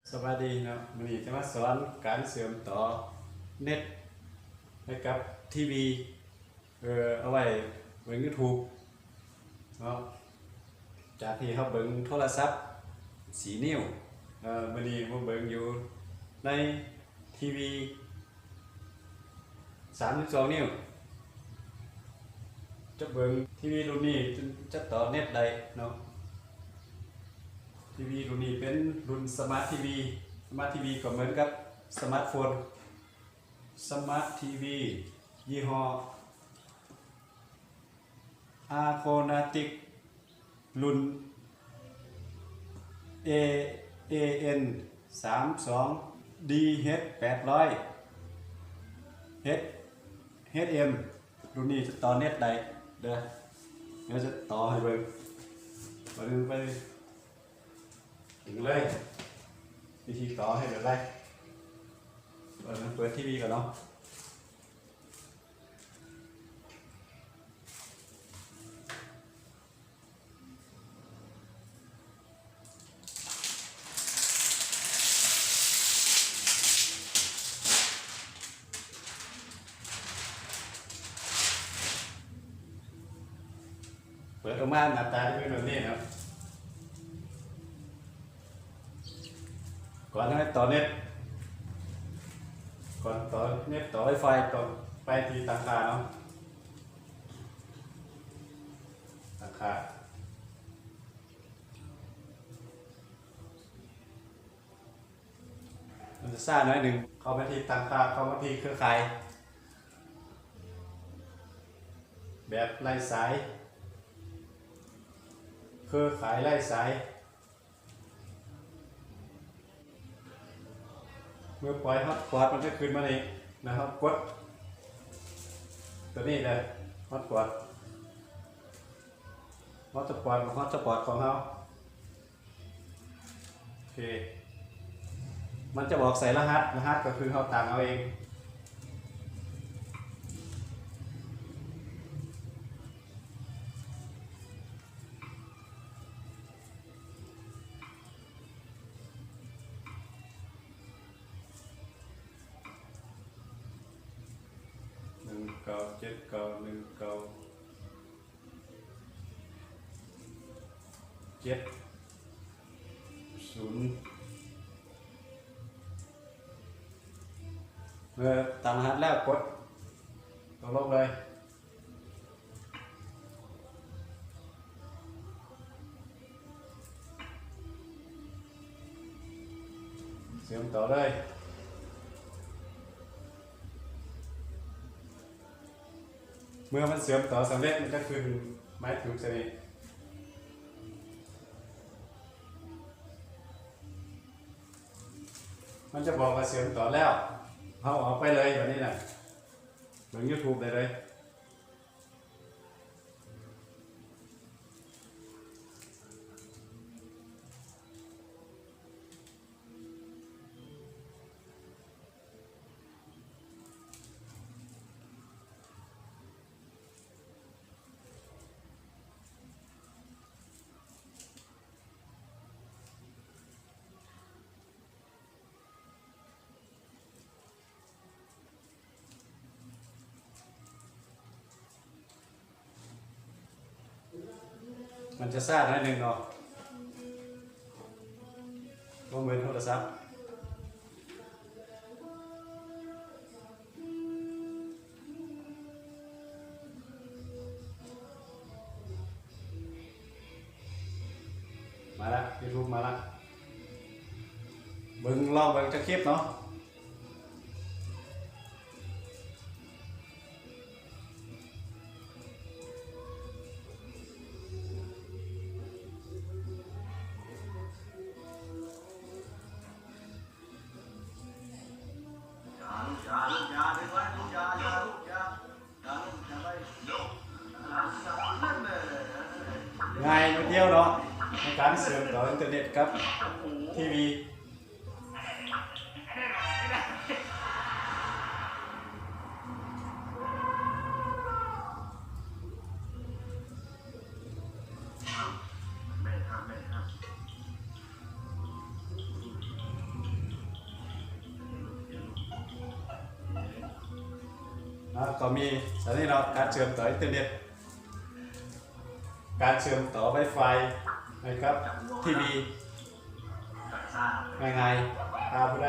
ສະບາຍດີເນາະ, ມື້ນີ້ຈະມາສອນການເຊື່ອມຕໍ່ເນັດໃຫ້ກັບທີວີ ເອີ ເອົາໄວ້ເບິ່ງຢູທູບເນາະ. ຈາກທີ່ເຮົາເບິ່ງໂທລະສັບສີ່ນິ້ວ, ເອີ ມື້ນີ້ມາເບິ່ງຢູ່ໃນທີວີ ສາມສິບສອງນິ້ວ. ຈະເບິ່ງທີວີລຸ້ນນີ້ຈະຕໍ່ເນັດໄດ້ເນາະ. ທີວີລຸ້ນນີ້ເປັນລຸ້ນສະມາດທີວີ. ສະມາດທີວີກໍເໝືອນກັບສະມາດໂຟນ. ສະມາດທີວີຍີ່ຫໍ້ ອາໂຄນາຕິກ ລຸ້ນ ເອ ເອເອັນ ສາມສອງ ດີເອັດ ແປດຮ້ອຍ ເອັດ ເອັດເອັມ. ລຸ້ນນີ້ຈະຕໍ່ເນັດໄດ້ເດີ. ດຽວຈະຕໍ່ໃຫ້ເບິ່ງ. ມາເບິ່ງໄປເບິ່ງເລີຍ ວິທີຕໍ່ເຮັດແບບໃດ. ເປີດ ເປີດທີວີກ່ອນເນາະ. ເປີດອອກມາໜ້າຕາຈະເປັນແບບນີ້ເນາະ. ກ່ອນເຮົາຈະຕໍ່ເນັດ ກ່ອນຕໍ່ເນັດຕໍ່ໄວຟາຍ ຕ້ອງໄປທີ່ຕັ້ງຄ່າເນາະ. ຕັ້ງຄ່າ ມັນຈະຊ້າໜ້ອຍໜຶ່ງ. ເຂົ້າມາທີ່ຕັ້ງຄ່າ ເຂົ້າມາທີ່ເຄືອຂ່າຍ ແບບໄຮ້ສາຍ ເຄືອຂ່າຍໄຮ້ສາຍ. ເມື່ອປ່ອຍຮອດພອດ ມັນຈະຂຶ້ນມານີ້ ແລ້ວເຮົາກົດຕົວນີ້ເດີ ຮອດພອດ ຮອດສະພອດ ຮອດສະພອດຂອງເຮົາ. ໂອເຄ ມັນຈະບອກໃສ່ລະຫັດ ລະຫັດກໍຄືເຮົາຕັ້ງເອົາເອງ. ໜຶ່ງເກົ້າເຈັດເກົ້າ ໜຶ່ງເກົ້າເຈັດສູນ. ເມື່ອຕັ້ງລະຫັດແລ້ວ ກົດຕົກລົງເລີຍ. ເຊື່ອມຕໍ່ເລີຍ. ເມື່ອມັນເຊື່ອມຕໍ່ສຳເລັດ ມັນຈະຂຶ້ນໝາຍຖືກໃສ່ນີ້. ມັນຈະບອກວ່າເຊື່ອມຕໍ່ແລ້ວ. ເຮົາອອກໄປເລີຍບາດນີ້ນະ. ເບິ່ງຢູທູບໄດ້ເລີຍ. ມັນຈະຊ້າໜ້ອຍໜຶ່ງເນາະ ບໍ່ເໝືອນໂທລະສັບ. ມາລະ ຢູທູບມາລະ. ເບິ່ງ ລອງເບິ່ງຈັກຄລິບເນາະ. ງ່າຍນິດດຽວເນາະ ໃນການເຊື່ອມຕໍ່ອິນເຕີເນັດກັບທີວີ. ແມ່ນ ແມ່ນ. ອ່າ ກໍມີອັນນີ້ເນາະ ການເຊື່ອມຕໍ່ອິນເຕີເນັດ ການເຊື່ອມຕໍ່ Wi-Fi ໃຫ້ກັບທີວີ ງ່າຍໆ. ຖ້າຜູ້ໃດ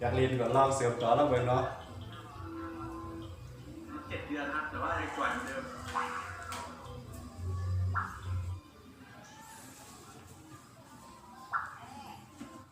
ຢາກຫຼິ້ນກໍລອງເຊື່ອມຕໍ່ລອງເບິ່ງເນາະ. ເຈັດເດືອນ ແຕ່ວ່າຍັງປ່ອຍເໝືອນເດີມ.